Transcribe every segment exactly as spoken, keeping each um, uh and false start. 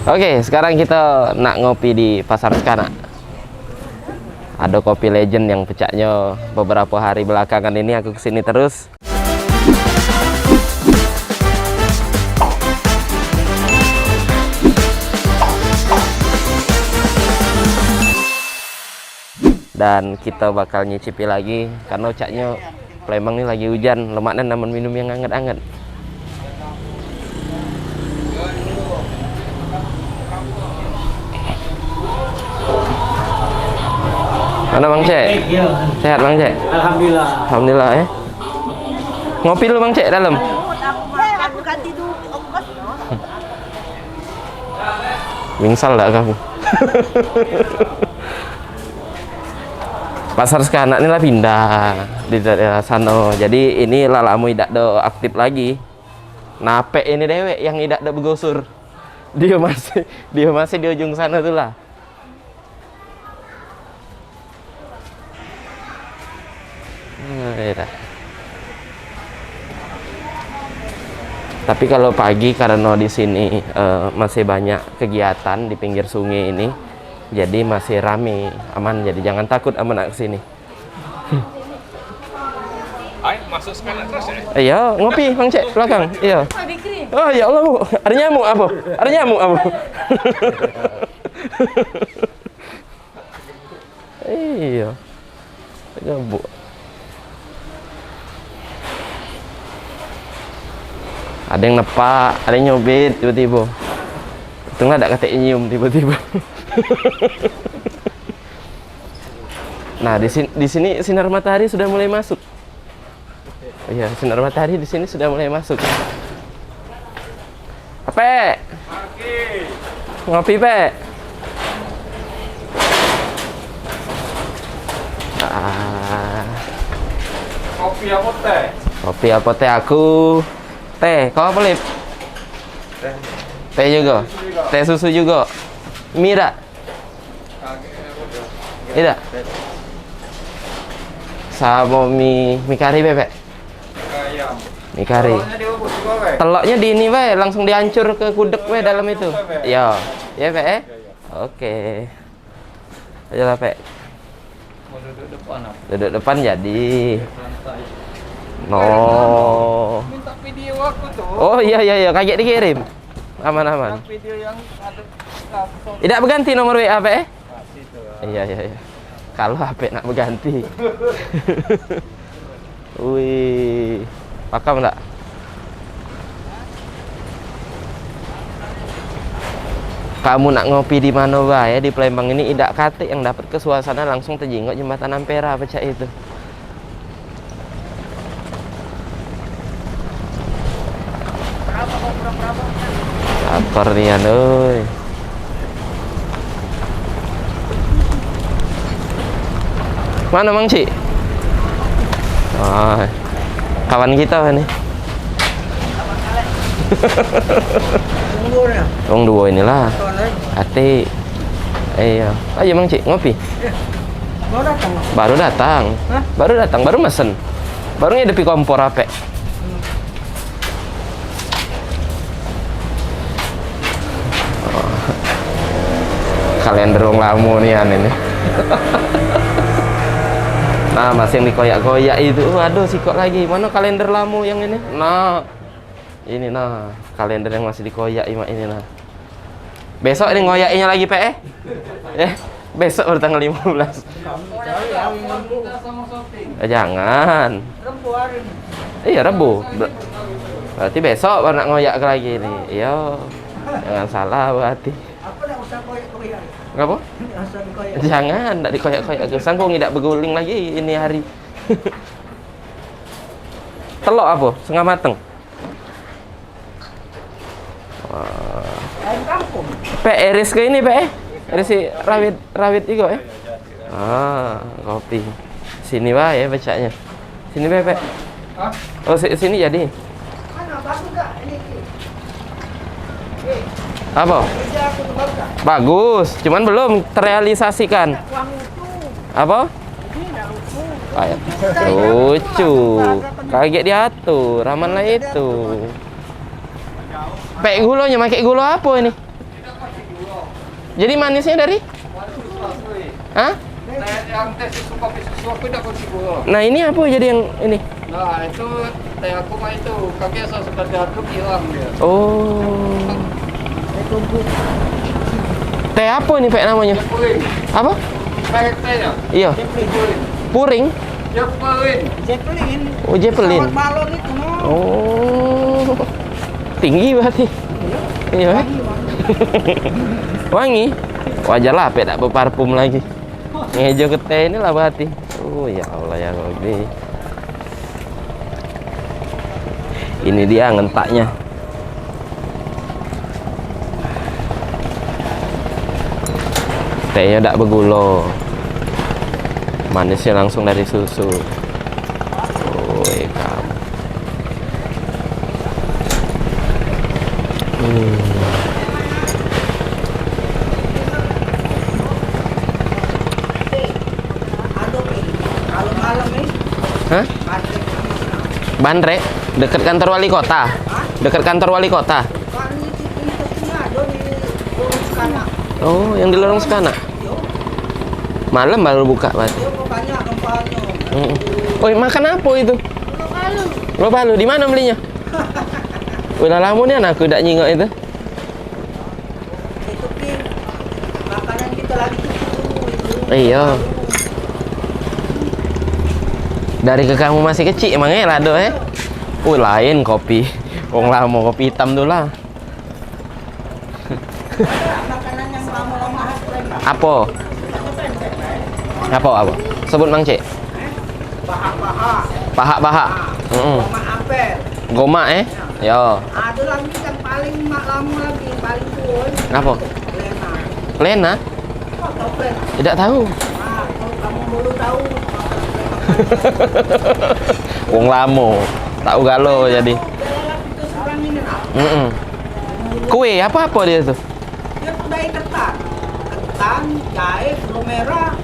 Oke, sekarang kita nak ngopi di Pasar Sekanak. Ada kopi legend yang pecaknya beberapa hari belakangan ini aku kesini terus. Dan kita bakal nyicipi lagi karena ucaknya Palembang ni lagi hujan, lemak nian amun minum yang anget-anget. Mana Bang Cek? Iya. Sehat Bang Cek? Alhamdulillah. Alhamdulillah ya. Ngopi lu Bang Cek dalam. Aku ganti dulu ongkos. Mingsal dak kamu? Pasar Sekanak ni lah pindah di daerah sano. Jadi ini lah lamo idak do aktif lagi. Napek ini dewek yang idak do begusur. Dia masih, dia masih di ujung sana tu lah. Hmm, iya dah. Tapi kalau pagi karena di sini eh, masih banyak kegiatan di pinggir sungai ini, jadi masih rame, aman. Jadi jangan takut amun nak ke sini. Ai, masuk Sekanak terus ya? Iya, ngopi Bang Cek belakang. Iya. Oh ya Allah, Bu. Ada nyamuk apa? Ada nyamuk apa? Iya. Nyamuk. Ada yang nepak, ada yang nyubit tiba-tiba. Untunglah dak katek nyium tiba-tiba. Nah, di sini, di sini sinar matahari sudah mulai masuk. Iya, sinar matahari di sini sudah mulai masuk. Ape? Ngopi, Pe? Ah. Kopi apa teh? Kopi apa teh aku? Teh, kau apa, Lip? Teh. Teh juga? Teh susu juga? Mi dak? Idak? Samo mi, mi kari, Bebek? Mi kari. Teloknya di ini bae, langsung dihancur ke gudeg bae dalam itu. Ya. Ya, Pek, eh? Oke. Ayolah, Pek. Mau duduk depan apa? Duduk depan jadi. Santai. No. Minta video aku tuh. Oh iya iya iya, kagek dikirim. Aman aman. Yang video yang ada langsung. Idak beganti nomor W A, Pek, eh? Masih tuh. Iya iya iya. Kalau H P nak beganti. Wih, pakam dak? Kamu nak ngopi di mano bae di Palembang ini, idak katik yang dapat ke suasana langsung tejingok jembatan Ampera pecak itu. Lapar nian, oi. Mano Mang Cik? Ah, kawan kita ni. Wong duo inilah. Ati. Iya. Ayo Mang Cik, ngopi. Baru datang. Baru datang. Hah? Baru datang, baru mesen. Baru ngidupi kompor apek. Kalender wong lamo nian ini. Nah, masih yang dikoyak-koyak itu. Oh, aduh, sikok lagi. Mana kalender lamo yang ini? Nah, ini nah, kalender yang masih dikoyak mak ini nah. Besok ini ngoyaknya lagi, Pek, eh? Eh, besok baru tanggal lima belas. Eh, jangan. Iya, Rebu. Ber- Berarti besok baru nak ngoyak ke lagi ni. Iya. Jangan salah berarti. Apa nak usah koyak-koyak? Ngapa? Usah dikoyak. Jangan, ndak dikoyak-koyak. Aku sanggup ngidak beguling lagi ini hari. Telok apa? Setengah mateng. Wah. Ayam kampung. Pek, iris ke ini, Pek, eh? Iris si rawit, rawit iko, eh? Ah, kopi. Sini bae pecaknya. Sini bae, Pek. Oh, si- sini jadi. Mana bagus gak ini? Apa? Kerja aku tuh bagus gak? Bagus, cuman belum terrealisasikan. Uang itu. Apa? Ini nggak lucu. Kayak lucu. Kaget diatur, aman lah itu. Pek, gulonyo, make gulo apo ini? Jadi manisnya dari? Hah? Teh yang teh susu kopi susu aku dak kunci gula. Nah, ini apa jadi yang ini? Nah, itu teh aku mah itu. Kami asal sudah diaduk hilang dia. Oh. Teh apa ini, Pak, namanya? Jepulin. Apa? Merek tehnya. Iya. Jepulin. Puring? Jepulin. Zeppelin. Oh, Zeppelin. Pesawat balon itu, no. Oh. Tinggi berarti. Iya, eh? Wangi? Wajar lah, pek dak beparfum lagi. Ngejo ke teh inilah berarti. Oh, ya Allah, ya Rabbi. Ini dia ngentaknya. Tehnya dak begulo. Manisnya langsung dari susu. Oi, kamu. Hmm. Hah? Banre, deket kantor wali kota. Deket kantor wali kota. Oh, yang di lorong Sekanak. Malam baru buka berarti. Mm-mm. Oi, makan apa itu? Lo palu. Di mana belinya? Wih, lah lama nian aku dak nyingok itu. Itu, Pi, makanan kita lagi tuh. Iya. Dari ke kamu masih kecil emang eh lado eh. Uh, lain kopi. Wong lamo kopi hitam tu lah. Makanan yang lama-lama aku lagi. Apo? Apo, apo? Sebut Mang Cek. Paha-paha. Paha-paha. Heeh. Tomat apel. Gomak, eh? Yo. Ada lagi yang paling mak lama lagi, paling tua. Apo? Lena. Lena? Kau tahu Lena? Tidak tahu. Ah, kalau kamu dulu tahu. Wong lamo, tahu galo jadi. Itu seorang ini, nah. Mm-mm. Kue apa-apa dia tu? Dia tu dari ketan. Ketan, jahe, gula merah.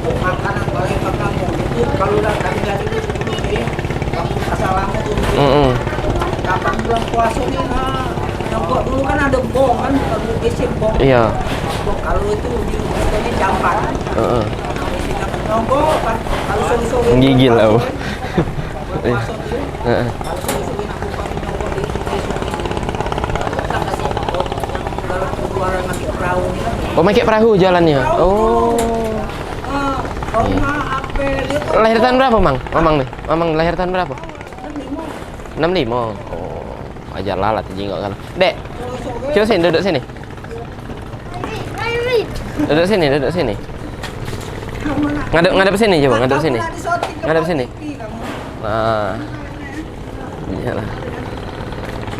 Makanan paling makan itu kalau dah tadi dari dulu ni, kamu asal lama tu. Mm-mm. Kapan bulan puasa ni, ha, nyogok dulu kan ada bong kan, kalau besi bong. Iya. Bong, kalau itu di, di jamban. Heeh. Nah, isi jamban nyogok kan, kalau sore-sore. Menggigil bulan puasa aku. Kan, bulan puasa tu. Heeh. Oh, pakai perahu jalannya. Oh. Lahir tahun berapa, Mang? Mamang nih. Mamang lahir tahun berapa? Enam lima. Oh, wajar lah, lah jingok kan. Dek. Coba sini, duduk sini. Duduk sini, duduk sini. Ngadep, ngadep sini coba, ngadep sini. Ngadep sini. Nah. Iyalah.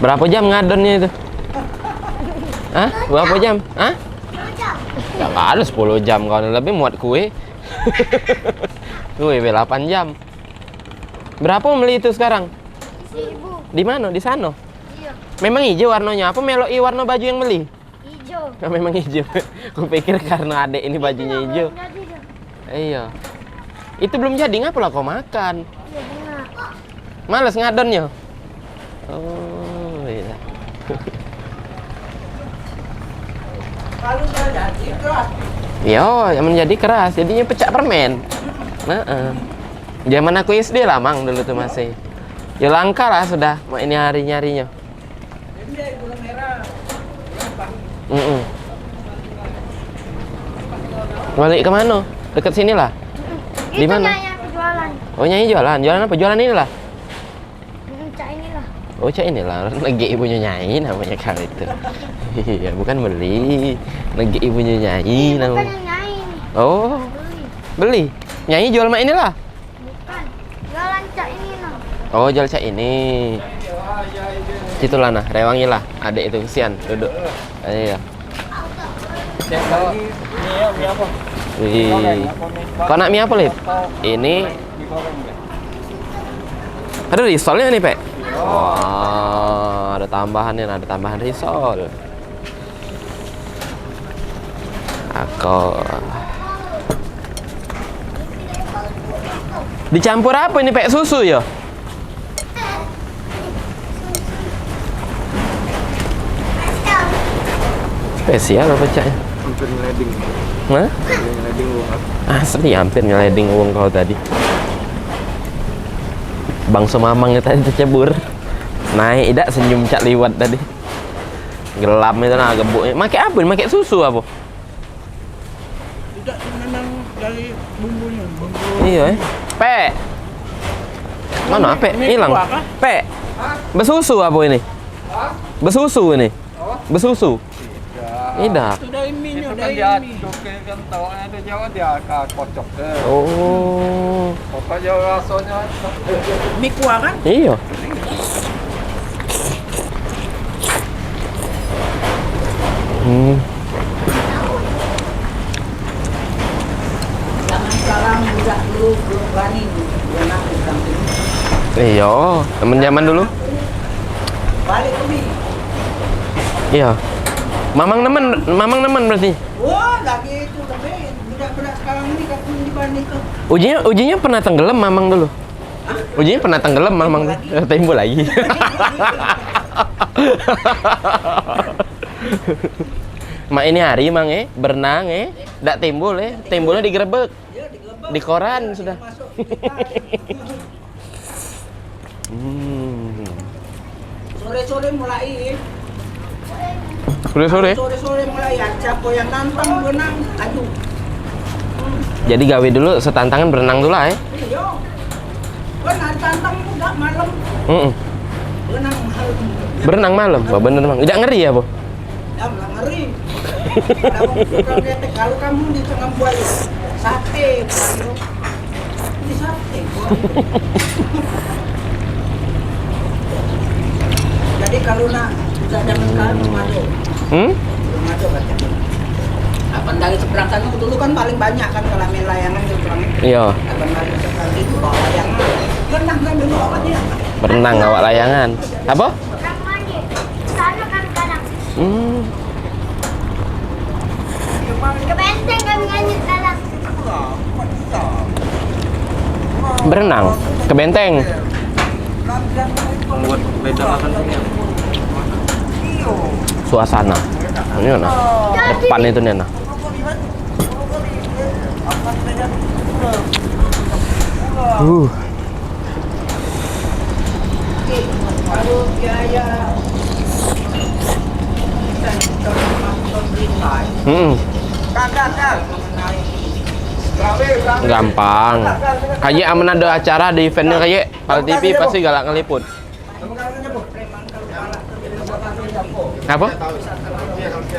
Berapa jam ngadonnya itu? Hah? Berapa jam? Hah? Enggak ada sepuluh jam kau lebih muat kue. Kue be delapan jam. Berapa beli itu sekarang? Seribu. Di mana? Di sana? Iya. Memang hijau warnanya. Apa melok i warna baju yang beli? Ijo. Nah, memang ijo. Kupikir karena adek ini bajunya ijo. Belum jadi dah. Iya. Itu belum jadi, ngapalah kau makan? Iya, bunga. Males ngadonnya? Oh, iya. Kalau sudah jadi keras. Iya, yang menjadi keras, jadinya pecak permen. Nah, zaman aku S D lah, Mang, dulu tuh masih. Ya langka lah sudah, mak ini hari nyarinya. Mm-mm. Balik ke mana? Dekat sini lah. Di mana? Nyai aku jualan. Oh, nyai jualan. Jualan apa? Jualan ini lah. Mm, cak inilah. Oh, cak inilah. Negek ibunya nyai namanya kau itu. Iya, bukan beli. Negek ibunya nyai namanya. Bukan yang nyai. Oh. Beli. Beli. Nyai jual mak inilah. Bukan. Jualan cak ini, no. Oh, jual cak ini. Situlah nah, rewangi lah. Adek itu kesian duduk. Iya. Ini ya, mie apa? Wih. Kau nak mie apa, Lip? Ini. Ada risolnya nih, Pek. Wah, ada tambahan nih, ada tambahan risol. Aku. Dicampur apa ini, Pek? Susu ya? Spesial apa cak? Hampir nyeleding. Hah? Hampir nyeleding wong. Asli hampir nyeleding wong kau tadi. Bangso mamang tadi tecebur. Naik idak senyum cak liwat tadi. Gelam itu nah gebuk. Make apa? Make susu apa? Tidak, memang dari bumbunya, bumbu. Iya, eh. Pek. Mana, Pek? Hilang. Pek. Besusu apa ini? Besusu ini. Besusu. Idak. Itu dari minyak, itu kan dari dia mi. Cukai kan tahu ada Jawa dia akan kocok ke. Oh. Pokoknya rasanya. Mi kuah kan? Iya. Hmm. Zaman sekarang budak dulu belum berani berenang di kampung. Iya, temen zaman dulu. Balik ke mi. Iya. Mamang nemen, mamang nemen berarti. Wah, lagi itu lebih budak-budak sekarang ini kan dibanding ke. Ujinya, ujinya pernah tenggelam mamang dulu. Ujinya pernah tenggelam mamang. Timbul lagi. Timbul lagi. Mak ini hari mang eh, berenang eh, dak timbul eh, timbulnya digerebek. Iya, digerebek. Di koran sudah. Masuk di koran. Hmm. Sore-sore mulai. Sore-sore? Sore-sore mulai ya, siapa yang nantang berenang, aju. Jadi gawe dulu setantangan berenang dulu lah, eh? Iya. Kan ada tantang juga malam. Heeh. Berenang malam. Berenang malam, wah bener mang. Tidak ngeri ya, Bu? Ya, nggak ngeri. Kalau, kalau kamu di tengah buaya, sate, buaya. Ini sate, buaya. Jadi kalau nak, tidak jangan kalau madu. Hmm? Madu kata. Apa dari seberang sana dulu kan paling banyak kan kalau main layangan seberang. Iya. Apa dari seberang itu bawa layangan. Pernah kan dulu awalnya? Berenang awak layangan. Apa? Orang mandi. Sana kan kadang. Hmm. Ke benteng kami hanyut dalam. Berenang ke benteng. Membuat beda makan dunia. Suasana. Ini nah. Depan itu nih nah. Uh. Hmm. Gampang. Kayak amun ada acara di eventnya kayak Pal T V pasti galak ngeliput. Apa?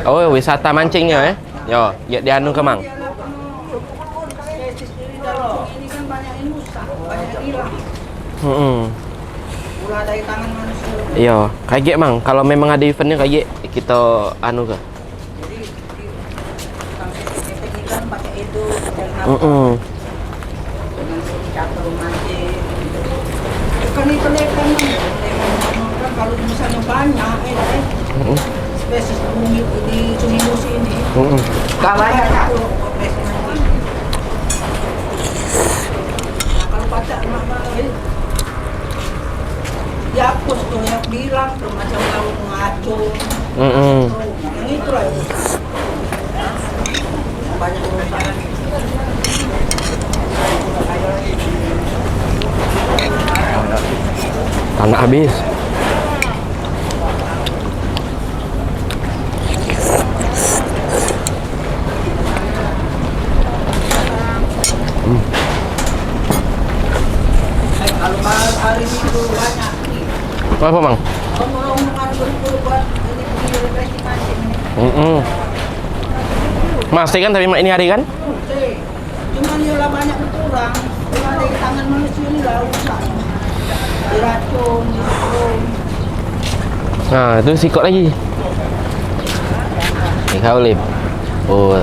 Oh, wisata mancingnya eh. Yo, ya dianu ke mang. Heeh. Iya, kayak mang. Kalau memang ada eventnya kayak kita anu ke. Heeh. Bukan itu lekan, kan kalau misalnya banyak, ya, kan? Heeh. Spesies bumi di Sungai Musi ini. Heeh. Kalau ya, Kak. Nah, kalau pacak, mak, mak, eh. Dihapus tuh, yang bilang tuh macam lauk ngaco. Mm-mm. Yang itulah itu. Banyak urusan. Tanah habis. Hmm. Apa, Mang? Mm-mm. Masih kan tapi ini hari kan? Cuman ya lah banyak berkurang. Cuma dari tangan manusia ni lah rusak. Diracun, dihukum. Nah, itu sikok lagi. Ni kau, Lip. Oh.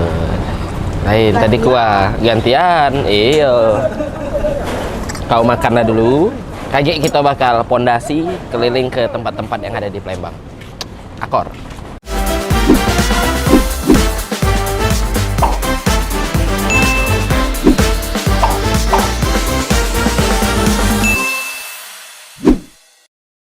Lain tadi kuah gantian. Iyo. Kau makanlah dulu. Kagek kita bakal pondasi keliling ke tempat-tempat yang ada di Palembang. Akor.